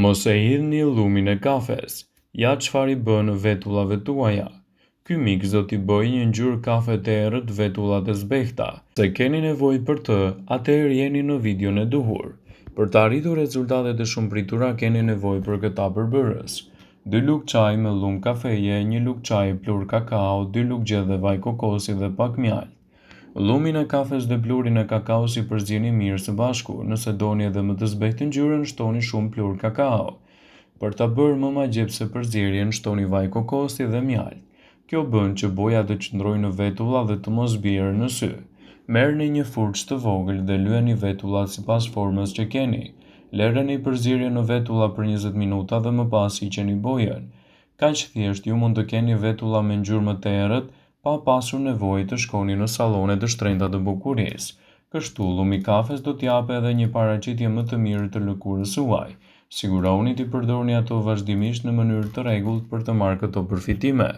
Mos e hidhni llumin e kafes. Ja çfarë i bën vetullave tuaja. Ky miks do t'i bëjë një ngjyrë kafe të errët vetullat e zbehta. Nëse keni nevojë për të, atëherë jeni në videon e duhur. Për të arritur rezultatet e shumëpritura keni nevojë për këta përbërës. Dy lugë çaji me llum kafeje, një lugë çaji pluhur kakao, dy lugë gjelle vaj kokosi dhe pak mjaltë. Llumin e kafes dhe pluhurin e kakaos i përzieni mirë së bashku, nëse doni edhe më të zbehtë ngjyrën shtoni shumë pluhur kakao. Për ta bërë më magjepse përzierjen shtoni vaj kokosi dhe mjaltë. Kjo bën që boja të qëndrojë në vetulla dhe të mos bjerë në sy. Merrni një furçë të vogël dhe lyeni vetullat sipas formës që keni. Lëreni përzierjen në vetulla për 20 minuta dhe më pas hiqeni bojën. Kaq thjesht ju mund të keni vetulla me ngjyrë më të errët pa pasur nevojë të shkoni në sallone të shtrenjta të bukurisë. Kështu, llumi i kafes do të japë edhe një paraqitje më të mirë të lëkurës suaj. Sigurohuni t'i përdorni ato vazhdimisht në mënyrë të rregullt për të marrë këto përfitime.